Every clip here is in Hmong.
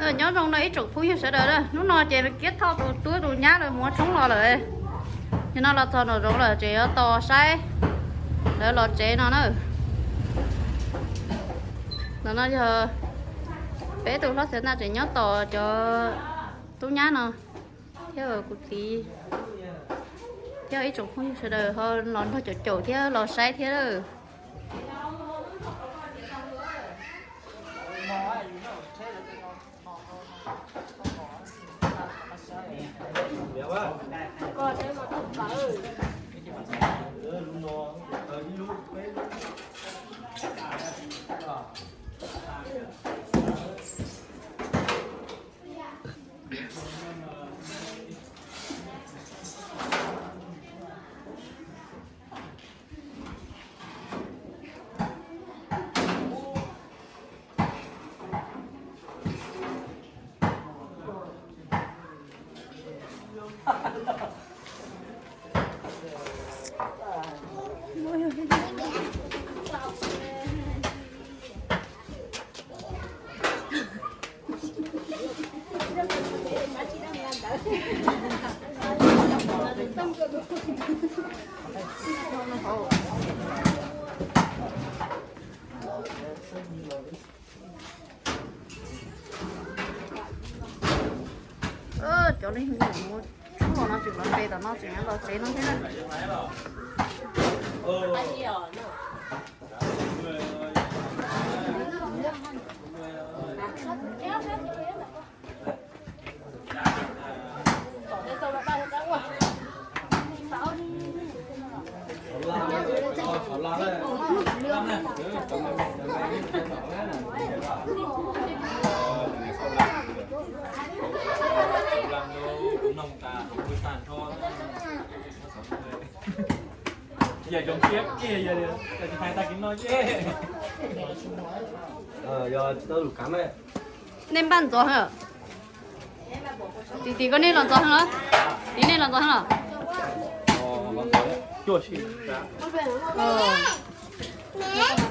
Nyob zoo no ib tsoom phooj ywg sawv daws, hnub no ces Kiab Thoj tus tub tus nyab lawv mus ua tshoob los lawm. Nim no los txog nraum zoov lawm, tseem yuav tos saib lawv los tsev no na. Ntawm no yog peb tus hlob Xeev Ntaj tseem nyob tos cov tub nyab no, thiab kuv txiv, thiab ib tsoom phooj ywg sawv daws ho los nrog caum caum thiab los saib thiab. Cov neeg mus tshoob los no tseem los nres tom no tseem los tsev no thiab na. Nej npaj ntxov heev. Tim tim koj nej los ntxov heev los? Tim nej los ntxov heev los?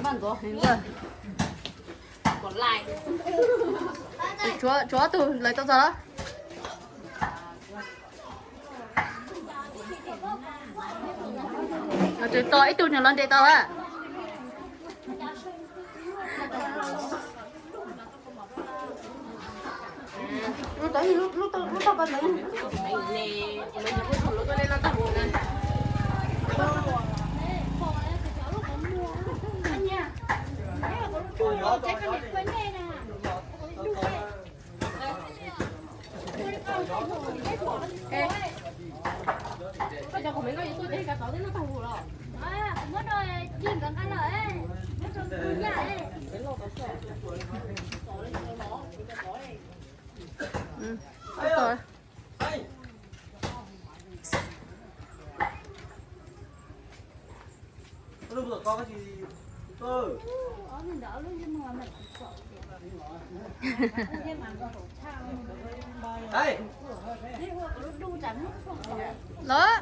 Npaj ntxov heev. Tshuav ob tug lawv tau txog los? Tseem tos ib tug nws los nres tau a. Los,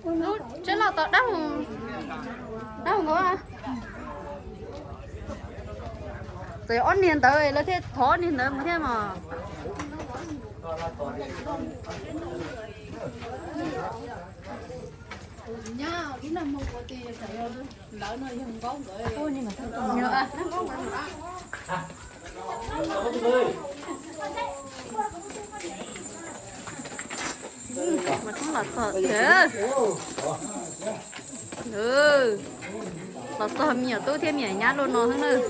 lub tsev los tau dab, dab nkaus. Txawm ob niag ntawd lawv thiaj thov ob niag ntawd mus thiab mas. Los txog me nyuam tub thiab me nyuam nyab luaj no xwb na.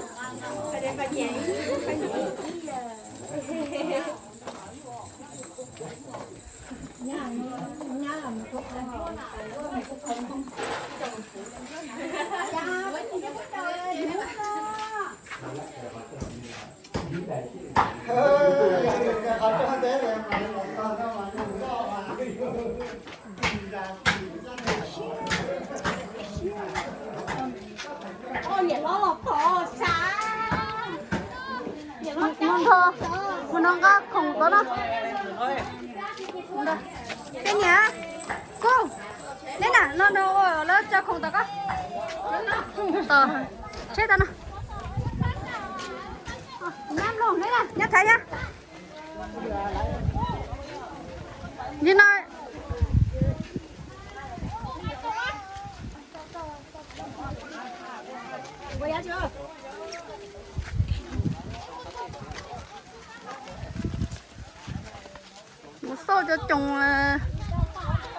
Mus nrog, mus nrog nqa khoom tod no. Tej niam, kuj, neb na, no nrog lawv tsa khoom tod ko. Tsheb tod no. Nyab mloog neb na, nyab thaiv nyab. Li no. Mus xauj cov coos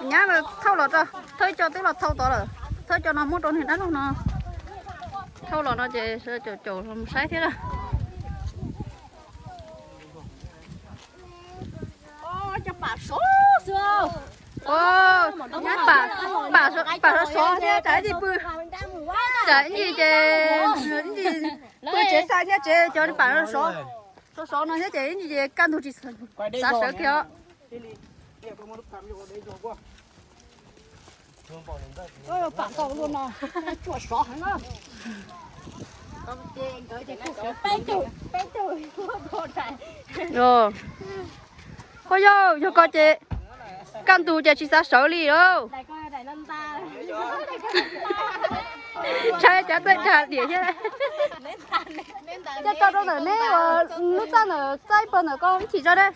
nyab thauj los rau, thawj cov twb los thau tod lawm, thawj cov no muab rau niag dab laug no thauj los no ces caum caum los mus saib thiab lawm. Pam sov sov thiab tsam ib ntsis pw, tsam ib ntsis ces ib ntsis pw tsev xa thiab tsev cov pam sov sov no thiab ces ib ntsis ces kaj ntug tsis xav sawv kiag os. Koj yog, yog koj ces kaj ntug ces tsis xav sawv li os. Ntshai cav txaij dhia thiab. Coj tso rau ntawm neb lub txaj ntawm txaj ib pawg ntawm koj ib chim tso ne.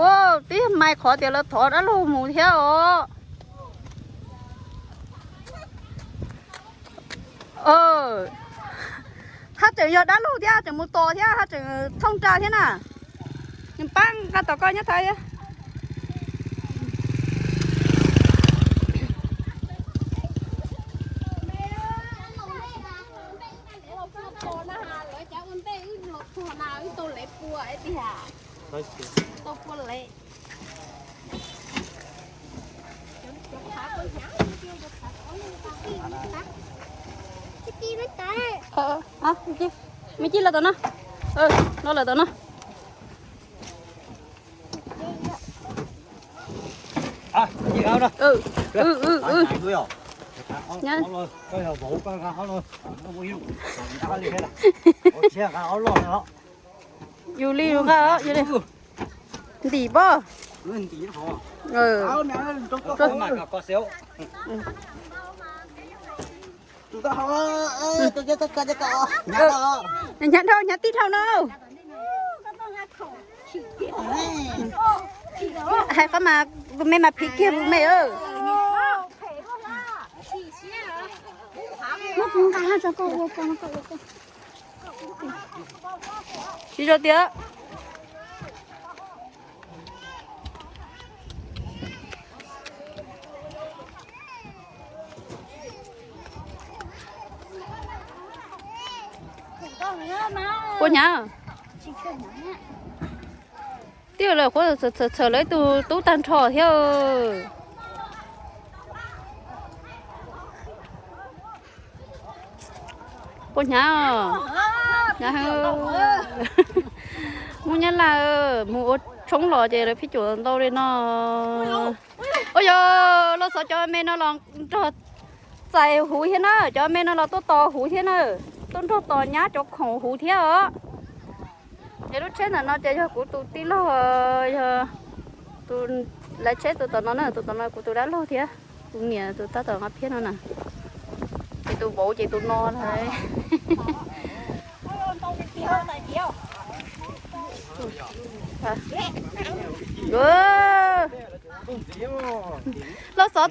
Ua, twb yog mais qhov tias lawv thov dab laug mus thiab os. Haj tseem yog dab laug thiab, tseem mus tos thiab, haj tseem thooj ra thiab na. Nws pab nqa tom koj nyob thaiv thiab. Me ci los tom no. Los lawm tom no. Yus li nqa, ntim pob. Hnyav dhau, hnyav tib dhau no. Hais qhov mas tus me mas phim kiag tus me. Tsis zoo tiag. Puas hnyav? Twb yog lawv qhuav txhawm lawv ib tug tub tag nrho thiab. Puas hnyav? Hnyav. Muaj nyab laj mus ua tshoob los ces lawv phij cuam ntau li no. Ua yog los xyov cov me no los nrog txais huv thiab na, cov me no los tuaj tos huv thiab na, tuaj nrog tos nyab cov khoom huv thiab os. Ces lub tsheb ntawm no ces yog kuv tus tij laug, yog tus lawv tsheb tus tom no na, tus tom no kuv tus dab laug thiab tus niam tus tab tom nqa phiab no na. Ces tus vauv ces tus no na. Los xyov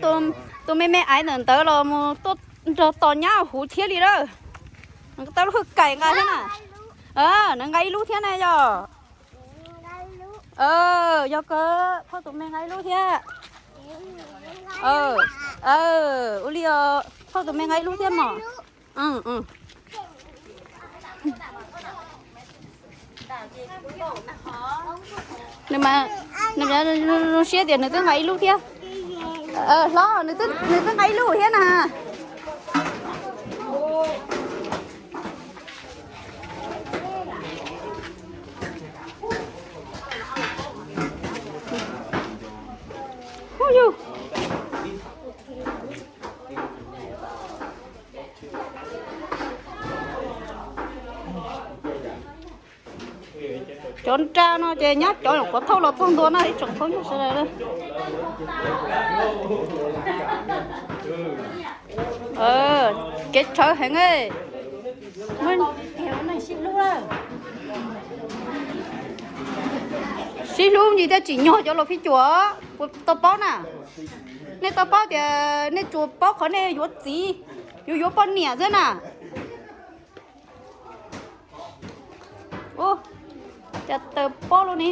tus me me aiv ntawm ntawd los mus tuaj nrog tos nyab huv thiab li lawm. Tau lub hwj kaim nqa thiab na. Nws nqa ib lub thiab na yog. Yog kawg, phauj tus me nqa ib lub thiab. Ua li os, phauj tus me nqa ib lub thiab mog. Nws mas, nws zoo siab tias nws twb nqa ib lub thiab. Hlob, nws twb nqa ib lub thiab na. Cov nra no ces nyab cov nyuam qhuav thauj los txog ntua no ib tsoom phooj ywg sawv daws. Kev tshawv heev. Sib hlub ntsis thiaj tsim nyog cov luag phij cuam. Puas tau paub na? Nej tau paub tias nej tsuas paub qhov nej yuav txiv, yuav yuav poj niam xwb na. Ua cas tawm pob lawm ne?